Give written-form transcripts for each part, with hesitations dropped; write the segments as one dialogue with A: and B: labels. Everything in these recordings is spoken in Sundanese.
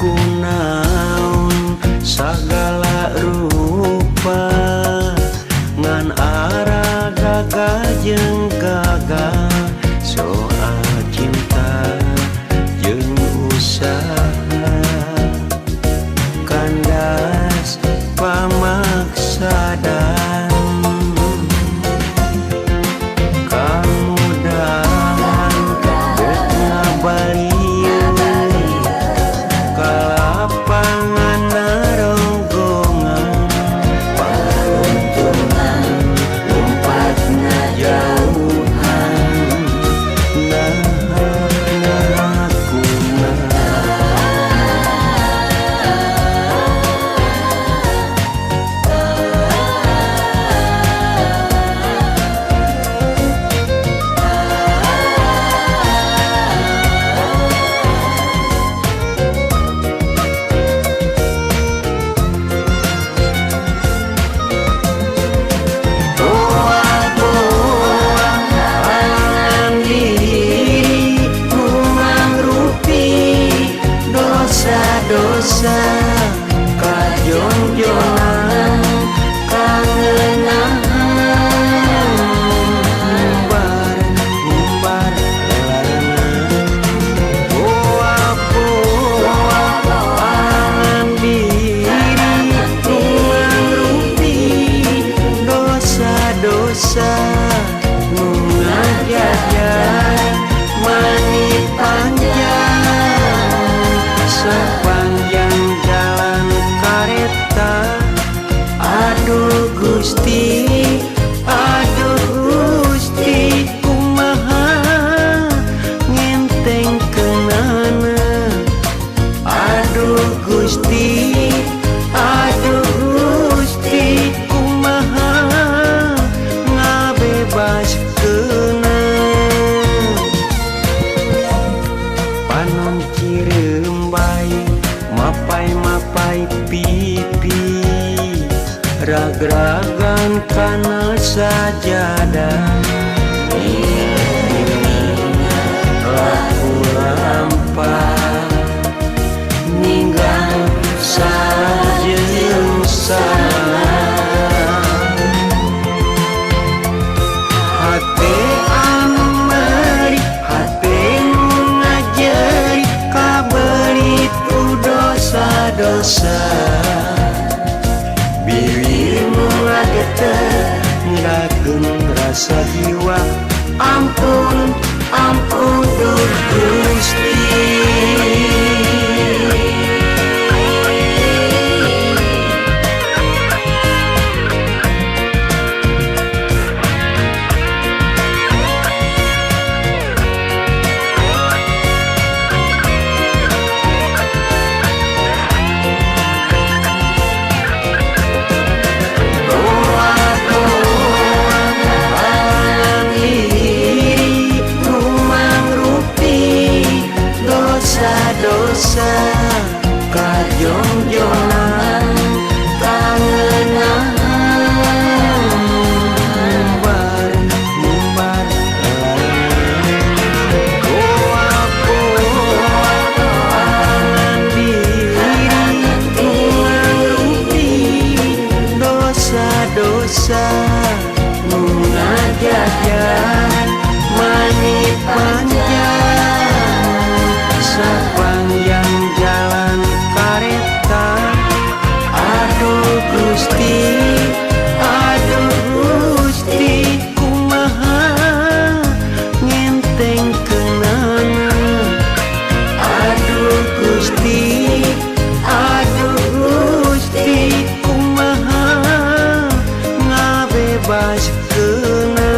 A: Kunaon sagala rupa ngan aragaga jeung gagal soal cinta jeung usaha kandas pamaksadan kamudahan geus ngabali dosa kajonjonan kangenahan ngumbar ngumbar lelarengan boa-boa angan diri mangrupi dosa-dosa nu ngajajar mani panjang sepanjang jalan kareta. Aduh Gusti, aduh Gusti, kumaha ngenteng kenana. Aduh Gusti, aduh Gusti, kumaha ngabebaskeunana. Panon cirembay mapai-mapai pipi ragragan kana sajadah laku lampah ninggal salah jeung salah hate anu meuri hate nu ngajeri kabelit ku dosa-dosa bibirmu ngageter ngerakeun rasa jiwa. Ampun ampun duh Gusti. Dosa kajongjonan kangenahan ngumbar ngumbar boa-boa angan diri mangrupi dosa-dosa nu ngajajar mani panjang sepanjang jalan kareta. Aduh Gusti, aduh Gusti, kumaha ngenteng kenana. Aduh Gusti, aduh Gusti, kumaha ngabebaskeunana.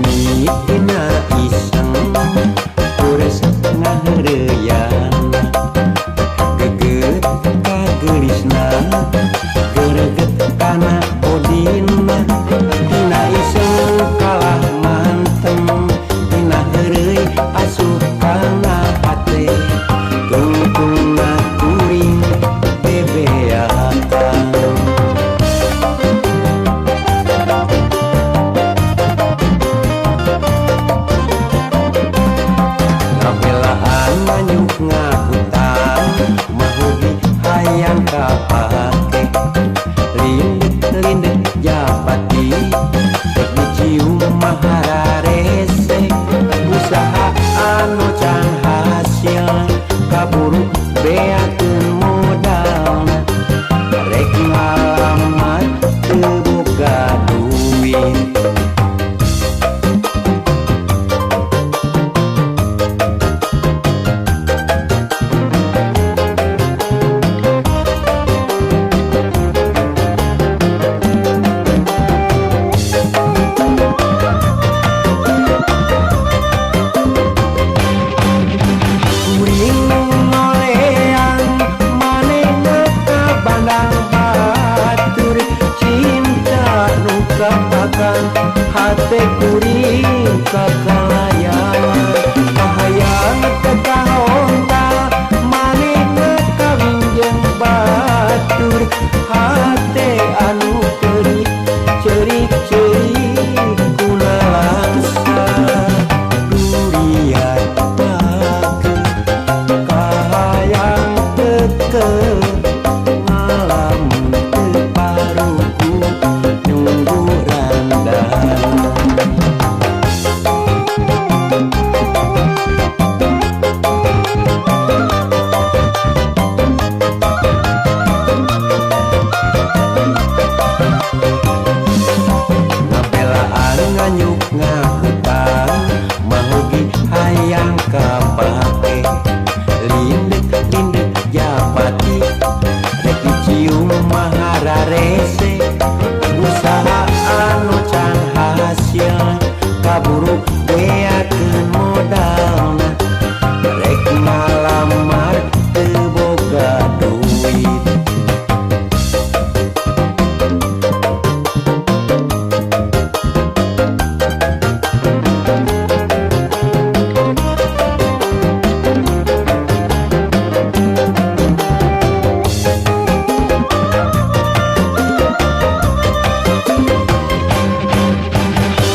A: Mimitina iseng ku resep ngaheureuyana, geget kagelisna gereget kana odina. Tina iseng kalah manteng, tina heureuy asup kana hate, tungtungna kuring bebeakan. Ngabelaan manyuk ngahutang, mahugi hayang kapake, lindek-lindek japati rek dicium mahararese. Usaha anu can hasil kaburu beakeun modalna, rek ngalamar teu boga duit. Kuring ngoleang manehna ka bandang batur, cinta nu kapakan hate kuring kakalayan. Kahayang teu kahontal manehna kawin jeung batur, hate anu peurih ceurik-ceurik kuna langsa. Durian pakeun kahayang teke, ngalamun teu paruku nunggu randana. Ngabelaan nganyuk ngahutang, mahugi hayang kapake, lindek-lindek japati rek dicium mahararese. Usaha anu can hasil kaburu beakeun modalna, rek ngalamar teu boga duit.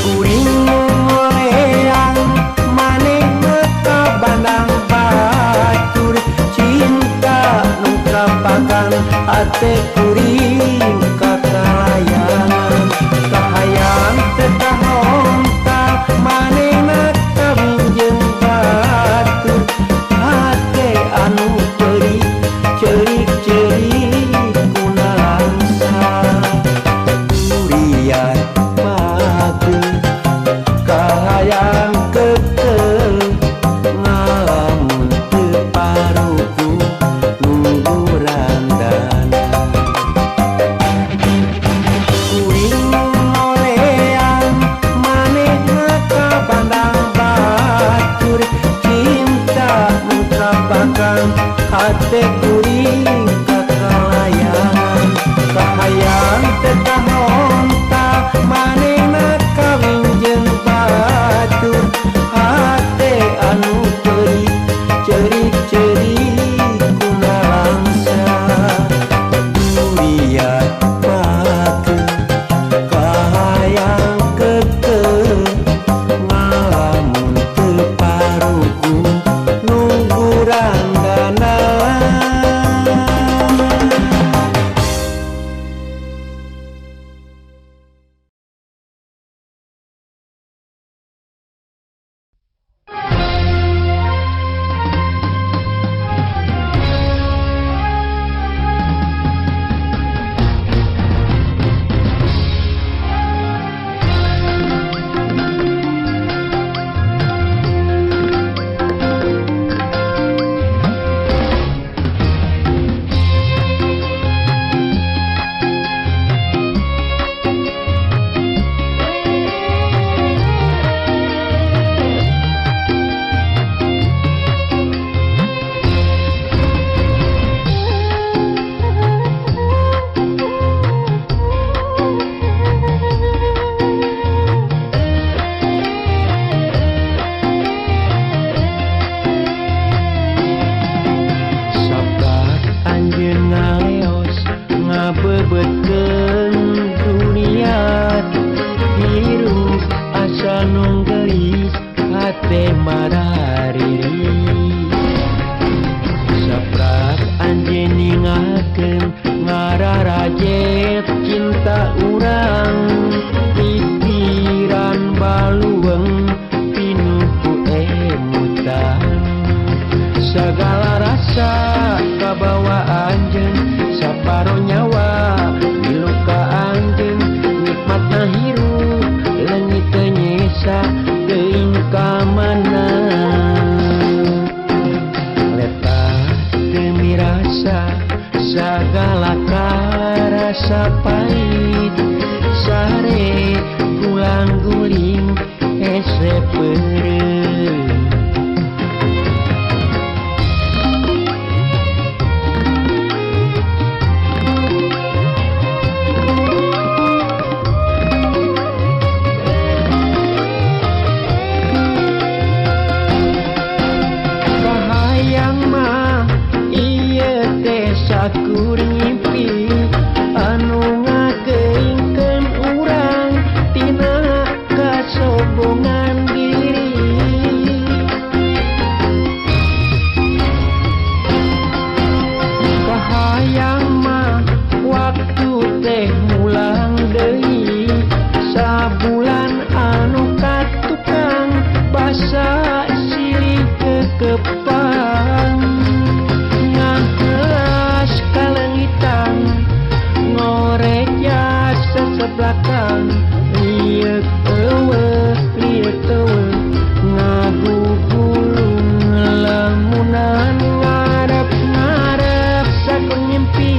A: Kuring ngoleang gulang-guling hese peureum. Kahayang mah ieu teh sakur ngimpi anu ngageingkeun urang tina kasobongan diri. Kahayang mah waktu teh mulang deui sabulan anu katukang basa silih kekepang ngahelas kalengitan ngorek jasa sebelakang lieuk eueuh ngagugulung lamunan ngarep-ngarep sakur ngimpi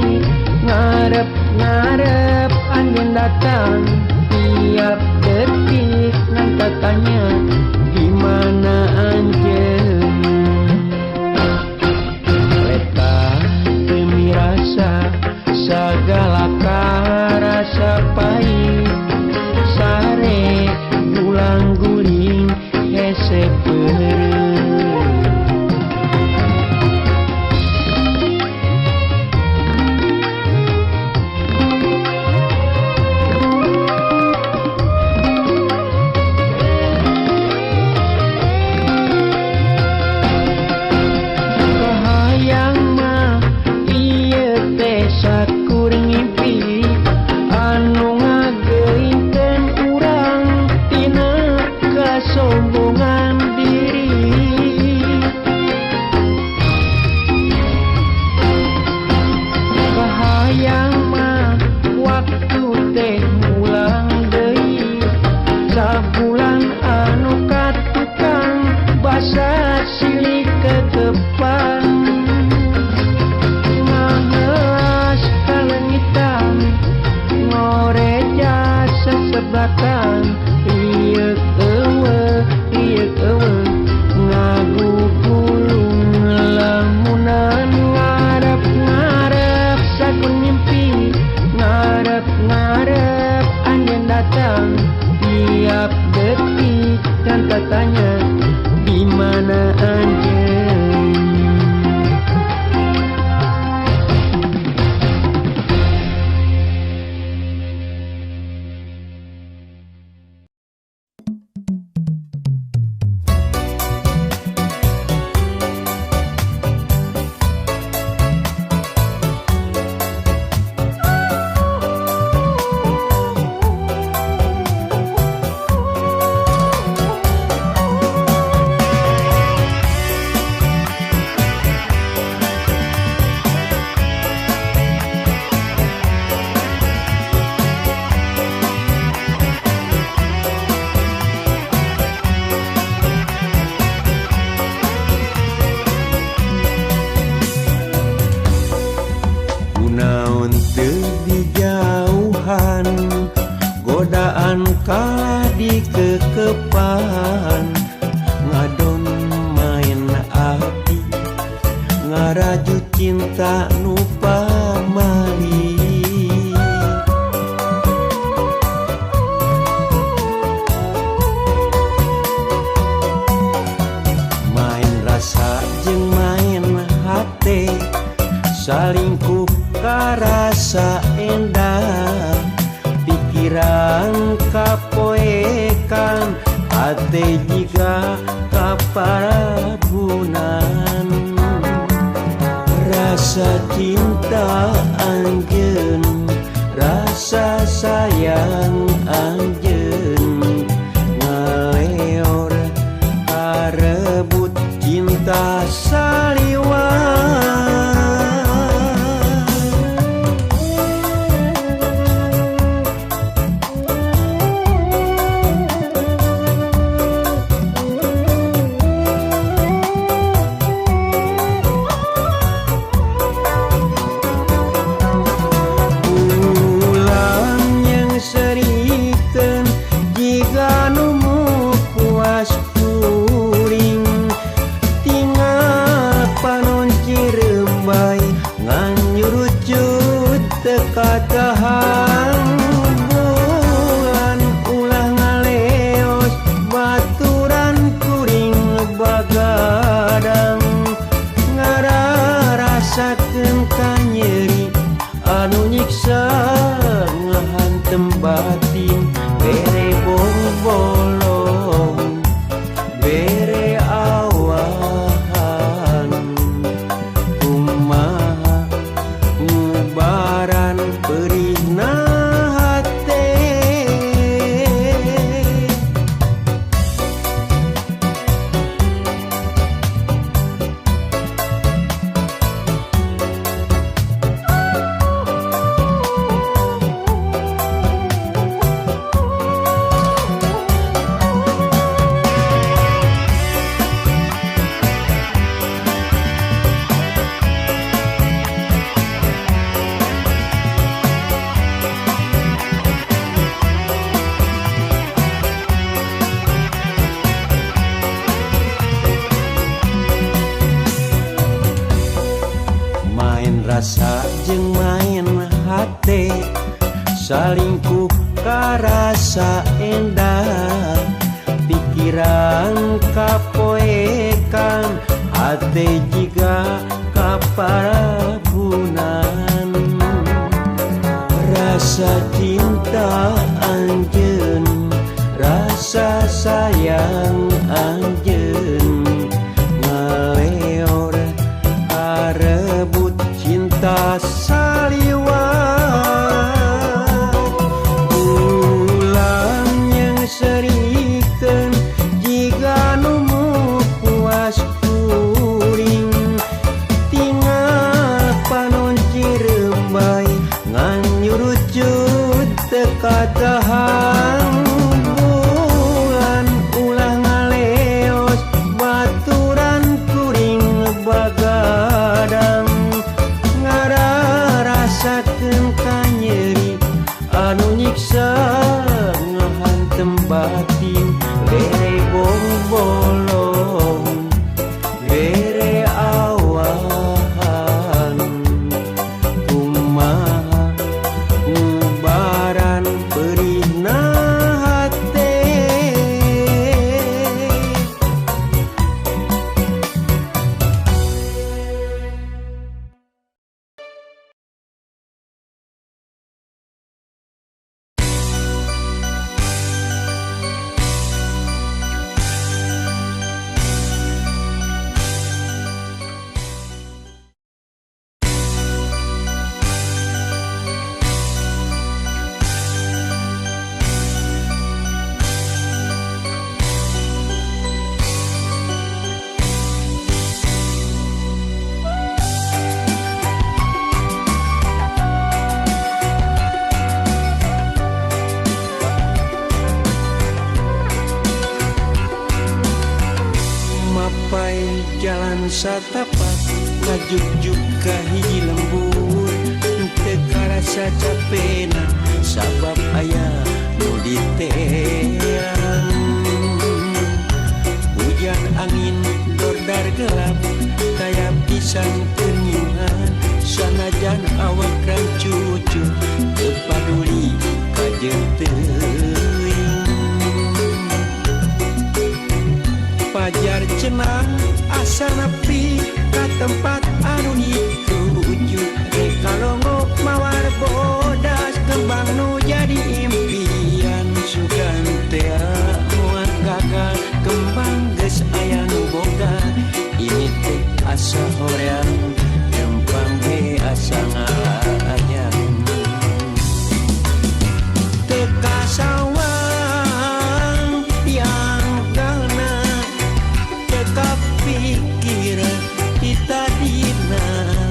A: ngarep-ngarep anjeun datang tiap detik ngan tanya di mana anjeun. Leta teu mirasa sagala karasa pahit sare gulang-guling hese peureum. Kahayang mah ieu teh sakur ngimpi anu ngageingkeun urang tina kasombongan diri. Kahayang mah waktu teh mulang deui sabulan anu katukang basa silih kekepang ngahelas kalengitan ngorek jasa sebelakang lieuk eueuh ngagugulung lamunan ngarep-ngarep sakur ngimpi ngarep-ngarep anjeun datang tiap detik dan tanya di mana anjeun.
B: Kunaon teu dijauhan godaan kalah dikekepan ngadon main api ngaraju cinta nu pamali. Main rasa jeung main hate salingkuh karasa endah pikiran kapoekan hate jiga kaparabunan. Rasa cinta anjeun rasa sayang anjeun ngaleor karebut cinta saliwat. bolong bere awahan kumaha ngubaran perihna hate. Main rasa jeung main hate salingkuh karasa endah pikiran kapoekan hate jiga kaparabunan rasa cinta anjeun rasa sayang anjeun ngaleor karebut cinta saliwat ulang yang serikeun jiga nu puas kuring tinggal panon cirembay ngan nyurucut teu katahan bulan ulah ngaleos baturan kuring bagadang ngararasakeun kanyeri anu nyiksa ngahantem batin bere bolong bere awahan kumaha ngubaran perihna hate. Mapai jalan satapak ngajugjug ka hiji lembur teu karasa capena sabab aya nu diteang hujan angin dordar gelap taya pisan teu sanajan awak rancucu teu paduli kajeun teuing pajar cenah asa nepi ka tempat anu dituju rek kalongo mawar bodas kembang nu jadi impian sugan teh moal gagal kembang geus aya nu boga ini teh asa hoream kembang ge asa ngalayang teu kasawang yang gana pikir kita dina.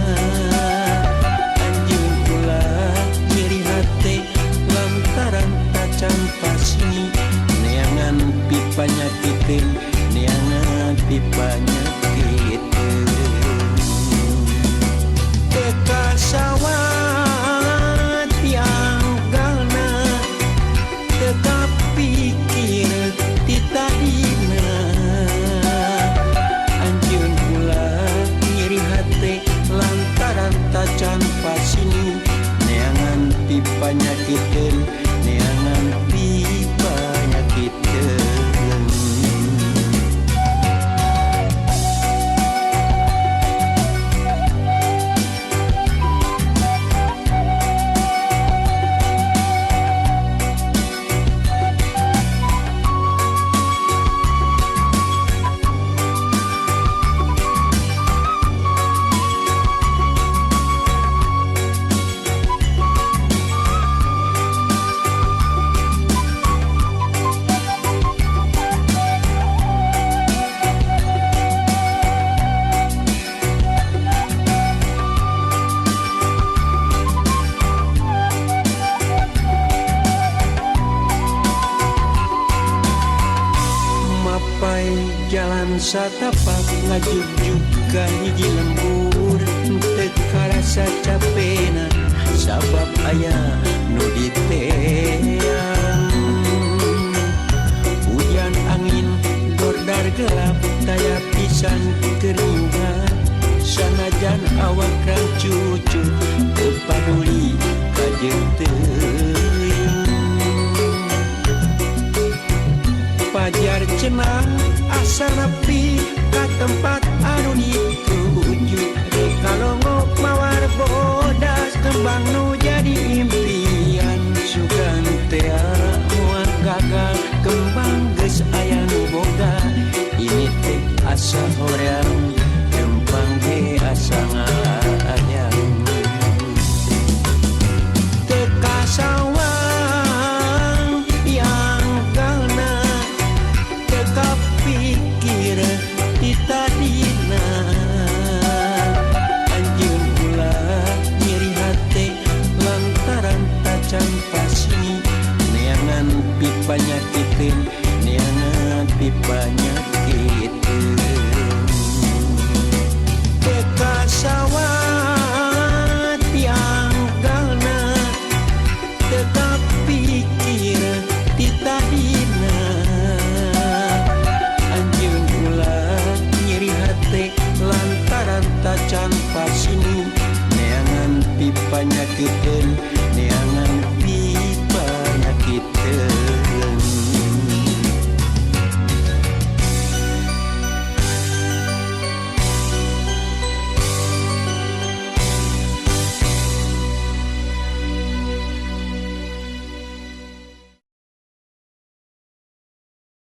B: Sampai jalan satapak ngajugjug ka hiji lembur, teu karasa capena sabab aya nu diteang. Hujan angin dordar gelap taya pisan keringat, sanajan awak cucu teu paduli kajeun teuing. Pajar cenah asa nepi ka tempat anu dituju, rek kalongo mawar bodas kembang nu jadi impian. Sugan tea moal gagal kembang geus aya nu boga, ini teh asa hoream kembang ge asa ngayang. Teu kasawang yang kana teu kapikir ti tadina, anjeun ulah nyeri hate lantaran tacan pasti neangan pipanyakiteun, neangan pipanyakiteun.